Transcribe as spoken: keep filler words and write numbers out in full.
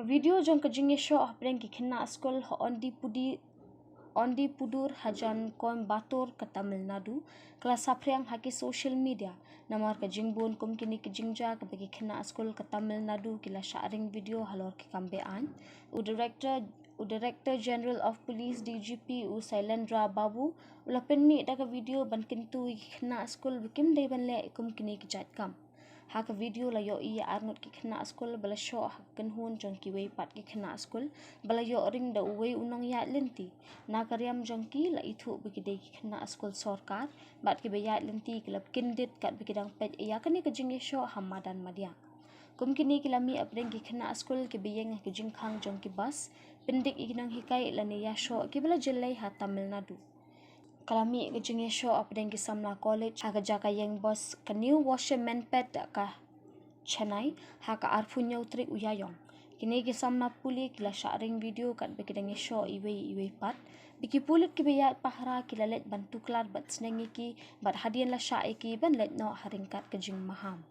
Video jong ka jingïashoh hapdeng ki khynnah skul ha Ondipudi, Ondipudur hajan Coimbatore ka Tamil Nadu ka la saphriang ha ki social media. Namar ka jingbun kum kine ki jingjia kaba ki khynnah skul ka Tamil Nadu ki la shah ring video halor ki kam be-aiñ, u director u Director General of Police, D G P, u Sailendra Babu, u la pynmih da ka video ban kyntu ïa ki khynnah skul ba kim dei ban leh kum kine ki jait kam. Ha ka video la ïohi ïa arngut ki khynnah skul ba la shoh ha ka kynhun jong kiwei pat ki khynnah skul ba la ïoh ring da uwei u nongïaid lynti. Na ka riam jong ki la ithuh ba ki dei ki khynnah skul sorkar bad kiba ïaid lynti ki la kyndit katba ki dang peit ïa kane ka jingïashoh ha madan madiang. Kum kine ki la mih hapdeng ki khynnah skul kiba ïeng ha ka jingkhang jong ki bus, pyndik ïa ki nonghikai lane ïashoh kiba la jyllei ha Tamil Nadu. Ka la mih ka jingïashoh hapdeng ki samla college ha ka jaka ïeng bus ka New Washermanpet da ka Chennai ha ka arphew hynñiew tarik u Ïaïong. Kine ki samla pule ki la shah ring video katba ki dang ïashoh iwei iwei pat. Ba ki pulit kiba ïaid pahara ki la leit ban tuklar bad sneng ïa ki bad hadien la shah ïa ki ban leit noh ha ryngkat ka jingmaham.